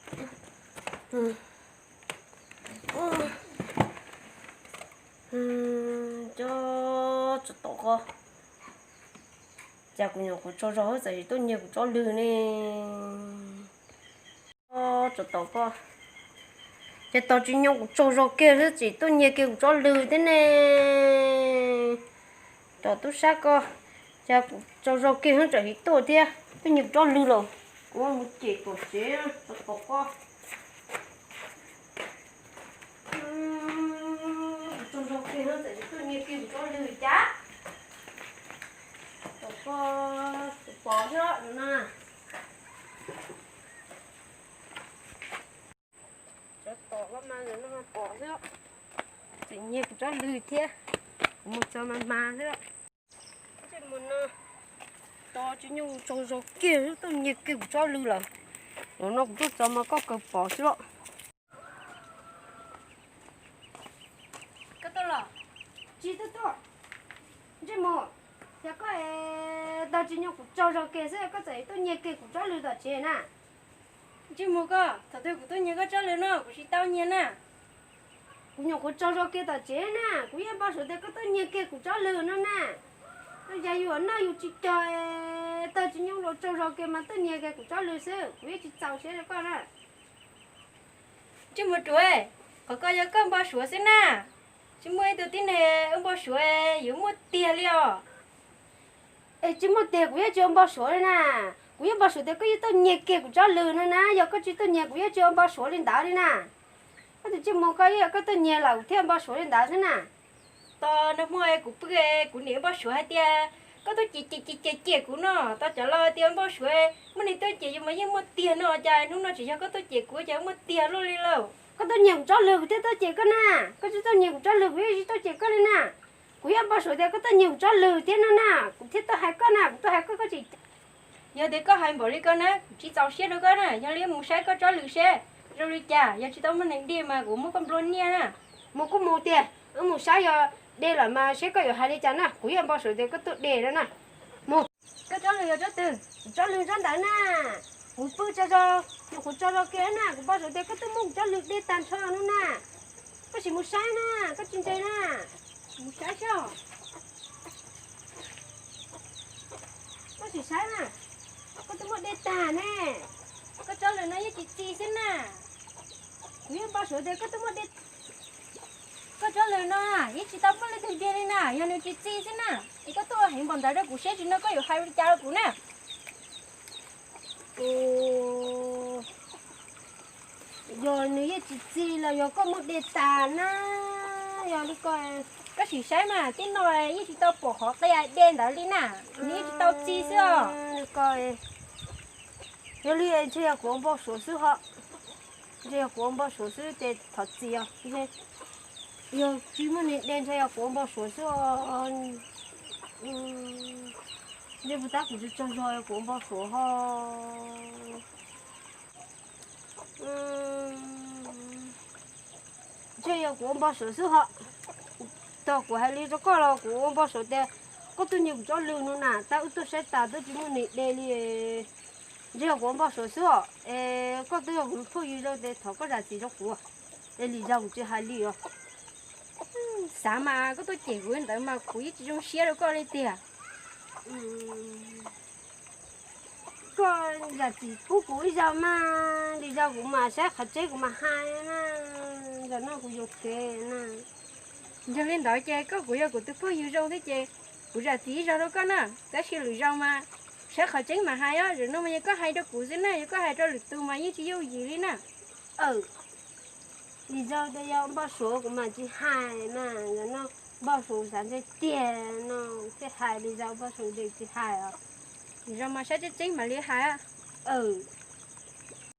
Cov tsov tom ko, cas kuv nyuam qhuav tsaug zog xwb txawm tsis tuaj nyiag kuv tsob lw ne. Tsov tom ko, ces tos tsis nyob kuv tsaug zog kiag xwb txawm tuaj nyiag kiag kuv tsob lw thiab ne. Cov tub sab ko, cas kuv tsaug zog kiag xwb txawm tuaj thiab tuaj nyiag kuv tsob lw lawm. Kuv mus cem tom tsev tsov tom ko. Kuv tsaug zog kiag xwb txawm tuaj nyiag kiag kuv tsob lw cas. Tom ko, kuv pom xwb no. Tsov tom ko mas no pom xwb, txawm nyiag kuv tsob lw thiab. Kuv mus txog mas mas xwb. Mus no, tos tsis nyob kuv tsaug zog kiag xwb tuaj nyiag kiag kuv tsob lw lawm. Ua no kuv tuaj txog mas koj kawg pom xwb los. Koj tuaj los? Tsis tuaj tuaj. Ntsej muag, yog koj tos tsis nyob kuv tsaug zog kiag xwb koj txawm tuaj nyiag kiag kuv tsob lw tom tsev na. Ntsej muag koj, thaum twg kuv tuaj nyiag koj tsob lw no? Kuv tsis tau nyiag na. Kuv nyuam qhuav tsaug zog kiag tom tsev na, kuv yeej npau suav tias koj tuaj nyiag kiag kuv tsob lw no na. Yog yus noj yus tsis cog, tos tsis nyob los tsaug zog kiag mas tuaj nyiag kiag kuv tsob lw xwb, kuv yeej tsis txaus siab rau koj na. Ntsej muag ruam, qhov ko yog koj npau suav xwb na. Tsis muaj ib tug tib neeg npau suav yuav muaj tiag li os. Es tsis muaj tiag kuv yeej tsis ua npau suav li na. Kuv yeej npau suav tias koj yeej tuaj nyiag kiag kuv tsob lw no na, yog koj tsis tuaj nyiag kuv yeej tsis ua npau suav li ntawd li na. Koj tus ntsej muag ko, yog koj tuaj nyiag lawm kuv thiaj npau suav li ntawd xwb na. Tos nag hmo kuv pw, kuv niam npau suav hais tias koj tuaj cem cem cem cem kuv no, tos cov laus tias npau suav muaj neeg tuaj cem yus mas yeej muaj tiag no, cas hnub no tsis yog koj tuaj cem kuv cas muaj tiag luaj li lauj. Koj tuaj nyiag kuv tsob lw kuv thiaj tuaj cem koj na, koj tsis tuaj nyiag kuv tsob lw kuv yeej tsis tuaj cem koj li na. Kuv yeej npau suav tias koj tuaj nyiag kuv tsob lw thiab no na, kuv thiaj tuaj hais koj na, kuv tuaj hais koj koj tsis. Yog tias koj hais npaum li ko na kuv tsis txaus siab rau koj na, yog li mus saib koj tsob lw seb zoo li cas, yog tsis tau muaj neeg de mas kuv muab koj nplua nyiaj na. Mus kuj mus tiag, wb mus saib yog de lawm mas seb koj yuav hais li cas na, kuv yeej npau suav tias koj tuaj de no na. Mus. Koj tsob lw yog tsob twg? Kuv tsob lw tsob ntawd na. Kuv pw tsaug zog, nyuam qhuav tsaug zog kiag na, kuv npau suav tias koj twb muab kuv tsob lw de tag nrho no na. Koj sim mus saib na, koj tsis ntse na. Mus saib saib. Koj sim saib na, koj twb muab de tag ne. Koj tsob lw no yeej tsis txi xwb na. Kuv yeej npau suav tias koj twb muab de. Koj tsob lw no yeej tsis tau muaj leej twg de li na, yog nws tsis txi xwb na. Es koj tuaj heev npaum ntawd rau kuv seb tsis no koj yuav hais li cas rau kuv na. Yog nws yeej tsis txi los yog koj muab de tas na, yog li ko. Koj sim saib mas, tib no yeej tsis tau pom qhov qia de ntawd li na, nws yeej tsis tau txi xwb os. Yog li ntshe yog kuv ua npau suav xwb ho, ntshe yog kuv ua npau suav xwb ces thov txim os. Yog tsis muaj neeg de ntshe yog kuv ua npau suav xwb os. Ntshe puas tab kuv tsis tsaug zog kuv ua npau suav ho. Ntshe yog kuv ua npau suav xwb ho. Tau kuv hais li rau koj los kuv ua npau suav tias koj tuaj nyiag kuv tsob lw no na, tab wb tuaj saib tas twb tsis muaj neeg de li. Ntshe yog kuv ua npau suav xwb os, es koj twb yog kuv phooj ywg zoo ces thov koj zam txim rau kuv, es lwm zaus kuv tsis hais li os. Xav mas koj tuaj cem kuv li ntawd mas kuv yeej tsis zoo siab rau koj li tiag. Koj zam txim pub kuv ib zaug mas, lwm zaus kuv mam saib qhov tseeb kuv mam hais na, zaum no kuv yuam kev na. Yog li ntawd ces koj kuj yog kuv tus phooj ywg zoo thiab ces kuv zam txim ib zaug rau koj na, tab sis lwm zaus mas saib qhov tseeb mam hais os, zaum no mas yog koj hais rau kuv xwb na, yog koj hais rau lwm tus mas yeej tsis yooj yim li na. Lwm zaus ces yog npau suav kuv mam tsis hais na, zaum no npau suav xav ntshe tiag no thiaj hais, lwm zaus npau suav ces tsis hais os. Lwm zaus mas saib tseeb tseeb mam li hais.